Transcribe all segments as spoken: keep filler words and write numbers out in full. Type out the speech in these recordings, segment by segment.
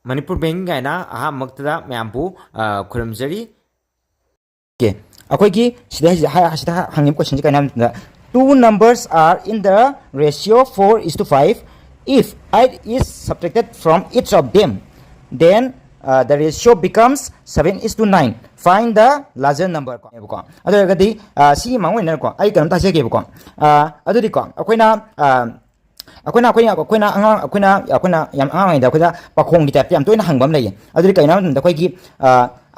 Manipur bank ꯀꯥꯏꯅ ꯑꯍꯥꯟꯕꯃꯛꯇꯗ ꯃꯌꯥꯝꯕꯨ ꯑ, ꯈꯨꯔꯨꯝꯖꯔꯤ꯫ ꯑꯣꯀꯦ, ꯑꯩꯈꯣꯏꯒꯤ ꯁꯤꯗ ꯍꯥꯏ- ꯁꯤꯗ ꯍꯪꯉꯤꯕ ꯀꯣꯏꯁꯟꯁꯦ ꯀꯩꯅꯣ ꯍꯥꯏꯕ ꯃꯇꯝꯗ, two numbers are in the ratio four is to five. If eight is subtracted from each of them, then uh, the ratio becomes seven is to nine. Find the larger number. ꯀꯣ, ꯑꯗꯨ ꯑꯣꯏꯔꯒꯗꯤ ꯑ, ꯁꯤꯒꯤ ꯃꯥꯡ ꯑꯣꯏꯅꯀꯣ, ꯑꯩ ꯀꯩꯅꯣꯝꯇ ꯍꯥꯏꯖꯒꯦꯕꯀꯣ꯫ ꯑ, ꯑꯗꯨꯗꯤꯀꯣ, ꯑꯩꯈꯣꯏꯅ ꯑ, ꯑꯩꯈꯣꯏꯅ ꯑꯩꯈꯣꯏꯅ ꯑꯩꯈꯣꯏꯅ ꯑꯉꯥꯡ ꯑꯩꯈꯣꯏꯅ ꯑꯩꯈꯣꯏꯅ ꯌꯥꯝ ꯑꯉꯥꯡ ꯑꯣꯏꯔꯤꯉꯩꯗ ꯑꯩꯈꯣꯏꯗ ꯄꯥꯈꯣꯡꯒꯤ ꯇꯥꯏꯞꯇ ꯌꯥꯝ ꯇꯣꯏꯅ ꯍꯪꯕ ꯑꯃ ꯂꯩꯌꯦ꯫ ꯑꯗꯨꯗꯤ ꯀꯩꯅꯣ ꯍꯥꯏꯕ ꯃꯇꯝꯗ, ꯑꯩꯈꯣꯏꯒꯤ ꯑ,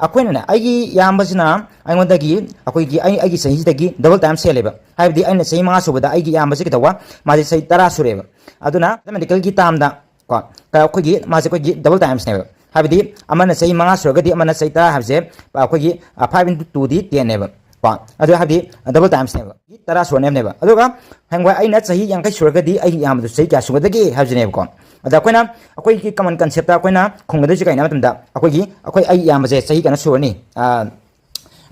ꯑꯩꯈꯣꯏꯅꯅꯦ, ꯑꯩꯒꯤ ꯏꯌꯥꯝꯕꯁꯤꯅ ꯑꯩꯉꯣꯟꯗꯒꯤ, ꯑꯩꯈꯣꯏꯒꯤ ꯑꯩ ꯑꯩꯒꯤ ꯆꯍꯤꯁꯤꯗꯒꯤ double times ꯍꯦꯜꯂꯦꯕ꯫ ꯍꯥꯏꯕꯗꯤ ꯑꯩꯅ ꯆꯍꯤ ꯃꯉꯥ ꯁꯨꯕꯗ ꯑꯩꯒꯤ ꯏꯌꯥꯝꯕꯁꯤ ꯀꯩꯗꯧꯕ, ꯃꯥꯁꯦ ꯆꯍꯤ ꯇꯔꯥ ꯁꯨꯔꯦꯕ꯫ ꯑꯗꯨꯅ mathematical ꯒꯤ term ꯗ ꯀꯣ, ꯑꯩꯈꯣꯏꯒꯤ ꯃꯥꯁꯦ ꯑꯩꯈꯣꯏꯒꯤ double times ꯅꯦꯕ꯫ ꯍꯥꯏꯕꯗꯤ ꯑꯃꯅ ꯆꯍꯤ ꯃꯉꯥ ꯁꯨꯔꯒꯗꯤ ꯑꯃꯅ ꯆꯍꯤ ꯇꯔꯥ ꯍꯥꯏꯕꯁꯦ ꯑꯩꯈꯣꯏꯒꯤ five into two ꯗꯤ ten ꯅꯦꯕ꯫ ꯀꯣ, ꯑꯗꯨ ꯍꯥꯏꯕꯗꯤ double times ꯅꯦꯕ, ꯇꯔꯥ ꯁꯨꯔꯅꯦꯕꯅꯦꯕ꯫ ꯑꯗꯨꯒ ꯍꯌꯦꯡꯋꯥꯏ ꯑꯩꯅ ꯆꯍꯤ ꯌꯥꯡꯈꯩ ꯁꯨꯔꯒꯗꯤ ꯑꯩꯒꯤ ꯏꯌꯥꯝꯕꯗꯨ ꯆꯍꯤ ꯀꯌꯥ ꯁꯨꯒꯗꯒꯦ ꯍꯥꯏꯕꯁꯤꯅꯦꯕꯀꯣ꯫ ꯑꯗ ꯑꯩꯈꯣꯏꯅ ꯑꯩꯈꯣꯏꯒꯤ common concept ꯇ ꯑꯩꯈꯣꯏꯅ ꯈꯨꯝꯒꯗꯣꯏꯁꯦ ꯀꯩꯅꯣ ꯍꯥꯏꯕ ꯃꯇꯝꯗ, ꯑꯩꯈꯣꯏꯒꯤ ꯑꯩꯈꯣꯏ ꯑꯩꯒꯤ ꯏꯌꯥꯝꯕꯁꯦ ꯆꯍꯤ ꯀꯩꯅꯣ ꯁꯨꯔꯅꯤ, ꯑ,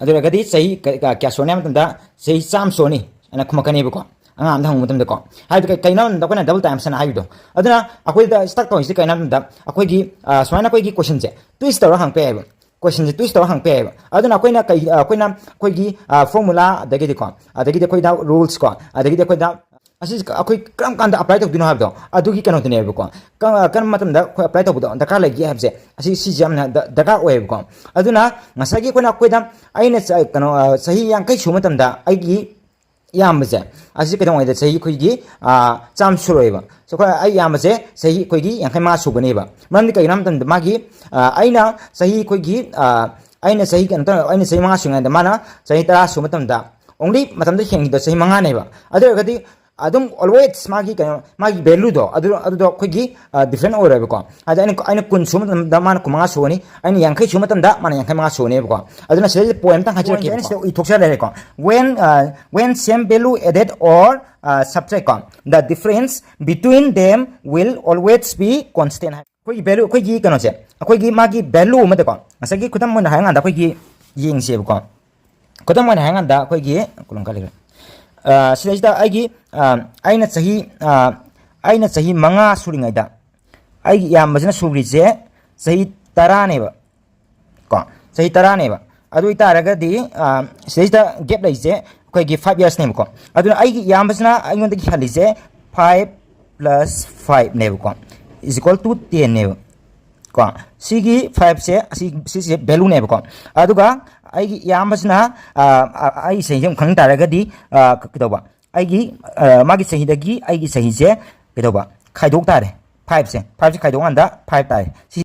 ꯑꯗꯨ ꯑꯣꯏꯔꯒꯗꯤ ꯆꯍꯤ ꯀ- ꯀ- ꯀꯌꯥ ꯁꯨꯔꯅꯤ ꯍꯥꯏꯕ ꯃꯇꯝꯗ, ꯆꯍꯤ ꯆꯥꯝꯃ ꯁꯨꯔꯅꯤ ꯍꯥꯏꯅ ꯈꯨꯝꯃꯛꯀꯅꯦꯕꯀꯣ, ꯑꯉꯥꯡ ꯑꯃꯗ ꯍꯪꯕ ꯃꯇꯝꯗꯀꯣ꯫ ꯍꯥꯏꯕꯗꯤ ꯀꯩ- ꯀꯩꯅꯣ ꯍꯥꯏꯕꯗ ꯑꯩꯈꯣꯏꯅ double times ꯍꯥꯏꯅ ꯍꯥꯏꯕꯗꯣ꯫ ꯑꯗꯨꯅ ꯑꯩꯈꯣꯏꯗ stuck ꯇꯧꯔꯤꯁꯦ ꯀꯩꯅꯣ ꯍꯥꯏꯕ ꯃꯇꯝꯗ, ꯑꯩꯈꯣꯏꯒꯤ ꯑ, ꯁꯨꯃꯥꯏꯅ ꯑꯩꯈꯣꯏꯒꯤ question ꯁꯦ twist ꯇꯧꯔꯒ ꯍꯪꯉꯛꯄ ꯌꯥꯏꯑꯕ꯫ Question ꯁꯦ twist ꯇꯧꯔꯒ ꯍꯪꯉꯛꯄ ꯌꯥꯏꯑꯕ꯫ ꯑꯗꯨꯅ ꯑꯩꯈꯣꯏꯅ ꯀꯩ ꯑ, ꯑꯩꯈꯣꯏꯅ ꯑꯩꯈꯣꯏꯒꯤ ꯑ, formula, ꯑꯗꯒꯤꯗꯤꯀꯣ, ꯑꯗꯒꯤꯗꯤ ꯑꯩꯈꯣꯏꯗ rules ꯀꯣ, ꯑꯗꯒꯤꯗꯤ ꯑꯩꯈꯣꯏꯗ ꯑꯁꯤ ꯑꯩꯈꯣꯏ ꯀꯔꯝ ꯀꯥꯟꯗ apply ꯇꯧꯗꯣꯏꯅꯣ ꯍꯥꯏꯕꯗꯣ, ꯑꯗꯨꯒꯤ ꯀꯩꯅꯣꯗꯨꯅꯦꯕꯀꯣ꯫ ꯀ- ꯀꯔꯝꯕ ꯃꯇꯝꯗ ꯑꯩꯈꯣꯏ apply ꯇꯧꯕꯗꯣ ꯗꯔꯀꯥꯔ ꯂꯩꯒꯦ ꯍꯥꯏꯕꯁꯦ, ꯑꯁꯤ ꯁꯤꯁꯦ ꯌꯥꯝꯅ ꯗ- ꯗꯔꯀꯥꯔ ꯑꯣꯏꯌꯦꯕꯀꯣ꯫ ꯑꯗꯨꯅ ꯉꯁꯥꯏꯒꯤ ꯑꯩꯈꯣꯏꯅ ꯑꯩꯈꯣꯏꯗ ꯑꯩꯅ ꯆ- ꯀꯩꯅꯣ ꯑ, ꯆꯍꯤ ꯌꯥꯡꯈꯩ ꯁꯨꯕ ꯃꯇꯝꯗ ꯑꯩꯒꯤ ꯏꯌꯥꯝꯕꯁꯦ ꯑꯁꯤ ꯀꯩꯗꯧꯉꯩꯗ ꯆꯍꯤ ꯑꯩꯈꯣꯏꯒꯤ ꯑ, ꯆꯥꯝꯃ ꯁꯨꯔꯣꯏꯕ꯫ So ꯑꯩꯈꯣꯏ ꯑꯩ ꯏꯌꯥꯝꯕꯁꯦ ꯆꯍꯤ ꯑꯩꯈꯣꯏꯒꯤ ꯌꯥꯡꯈꯩ ꯃꯉꯥ ꯁꯨꯒꯅꯦꯕ꯫ ꯃꯔꯝꯗꯤ ꯀꯩꯒꯤꯅꯣ ꯍꯥꯏꯕ ꯃꯇꯝꯗ ꯃꯥꯒꯤ ꯑ, ꯑꯩꯅ ꯆꯍꯤ ꯑꯩꯈꯣꯏꯒꯤ ꯑ, ꯑꯩꯅ ꯆꯍꯤ ꯀꯩꯅꯣ ꯇꯧ ꯑꯩꯅ ꯆꯍꯤ ꯃꯉꯥ ꯁꯨꯔꯤꯉꯩꯗ ꯃꯥꯅ ꯆꯍꯤ ꯇꯔꯥ ꯁꯨꯕ ꯃꯇꯝꯗ, only ꯃꯇꯝꯗ ꯍꯦꯟꯈꯤꯗꯣ ꯆꯍꯤ ꯃꯉꯥꯅꯦꯕ꯫ ꯑꯗꯨ ꯑꯣꯏꯔꯒꯗꯤ ꯑꯗꯨꯝ always ꯃꯥꯒꯤ ꯀꯩꯅꯣ, ꯃꯥꯒꯤ value ꯗꯣ ꯑꯗꯨ ꯑꯗꯨꯗꯣ ꯑꯩꯈꯣꯏꯒꯤ different ꯑꯣꯏꯔꯣꯏꯕꯀꯣ꯫ ꯍꯥꯏꯗꯤ ꯑꯩꯅ ꯑꯩꯅ ꯀꯨꯟ ꯁꯨꯕ ꯃꯇꯝꯗ ꯃꯥꯅ ꯀꯨꯟ ꯃꯉꯥ ꯁꯨꯒꯅꯤ, ꯑꯩꯅ ꯌꯥꯡꯈꯩ ꯁꯨꯕ ꯃꯇꯝꯗ ꯃꯥꯅ ꯌꯥꯡꯈꯩ ꯃꯉꯥ ꯁꯨꯒꯅꯦꯕꯀꯣ꯫ ꯑꯗꯨꯅ ꯁꯤꯗꯩꯁꯤꯗ point ꯑꯃꯇꯪ ꯍꯥꯏꯖꯔꯛꯀꯦꯕꯀꯣ꯫ Point ꯑꯩꯅ ꯁꯤꯗ ꯏꯊꯣꯛꯆꯔ ꯂꯩꯔꯦꯀꯣ꯫ When uh, when same value added or uh, subtract ꯀꯣ, the difference between them will always be constant ꯍꯥꯏ꯫ ꯑꯩꯈꯣꯏꯒꯤ value, ꯑꯩꯈꯣꯏꯒꯤ ꯀꯩꯅꯣꯁꯦ, ꯑꯩꯈꯣꯏꯒꯤ ꯃꯥꯒꯤ value ꯑꯃꯗꯀꯣ, ꯉꯁꯥꯏꯒꯤ ꯈꯨꯗꯝ ꯑꯣꯏꯅ ꯍꯥꯏꯔꯀꯥꯟꯗ ꯑꯩꯈꯣꯏꯒꯤ ꯌꯦꯡꯁꯦꯕꯀꯣ꯫ ꯈꯨꯗꯝ ꯑꯣꯏꯅ ꯍꯥꯏꯔꯀꯥꯟꯗ ꯑꯩꯈꯣꯏꯒꯤ ꯀꯣꯂꯣꯝ ꯀꯥꯏ ꯂꯩꯈ꯭ꯔꯦ? ꯑ, ꯁꯤꯗꯩꯁꯤꯗ ꯑꯩꯒꯤ ꯑ, ꯑꯩꯅ ꯆꯍꯤ ꯑ, ꯑꯩꯅ ꯆꯍꯤ ꯃꯉꯥ ꯁꯨꯔꯤꯉꯩꯗ ꯑꯩꯒꯤ ꯏꯌꯥꯝꯕꯁꯤꯅ ꯁꯨꯔꯤꯁꯦ ꯆꯍꯤ ꯇꯔꯥꯅꯦꯕ꯫ ꯀꯣ, ꯆꯍꯤ ꯇꯔꯥꯅꯦꯕ꯫ ꯑꯗꯨ ꯑꯣꯏꯇꯥꯔꯒꯗꯤ, ꯑ, ꯁꯤꯗꯩꯁꯤꯗ gap ꯂꯩꯔꯤꯁꯦ ꯑꯩꯈꯣꯏꯒꯤ five yearsꯅꯦꯕꯀꯣ꯫ ꯑꯗꯨꯅ ꯑꯩꯒꯤ ꯏꯌꯥꯝꯕꯁꯤꯅ ꯑꯩꯉꯣꯟꯗꯒꯤ ꯍꯜꯂꯤꯁꯦ five plus fiveꯅꯦꯕꯀꯣ, is equal to tenꯅꯦꯕ꯫ ꯀꯣ, ꯁꯤꯒꯤ fiveꯁꯦ, ꯑꯁꯤ, ꯁꯤꯁꯦ valueꯅꯦꯕꯀꯣ꯫ ꯑꯗꯨꯒ ꯑꯩꯒꯤ ꯏꯌꯥꯝꯕꯁꯤꯅ, ꯑ, ꯑ, ꯑꯩꯒꯤ ꯆꯍꯤꯁꯦ ꯑꯃꯨꯛ ꯈꯪꯅꯤꯡ ꯇꯥꯔꯒꯗꯤ, ꯑ, ꯀꯩꯗꯧꯕ? ꯑꯩꯒꯤ, ꯑ, ꯃꯥꯒꯤ ꯆꯍꯤꯗꯒꯤ ꯑꯩꯒꯤ ꯆꯍꯤꯁꯦ ꯀꯩꯗꯧꯕ? ꯈꯥꯏꯗꯣꯛ ꯇꯥꯔꯦ꯫ Fiveꯁꯦ, fiveꯁꯦ ꯈꯥꯏꯗꯣꯛꯀꯥꯟꯗ five ꯇꯥꯔꯦ꯫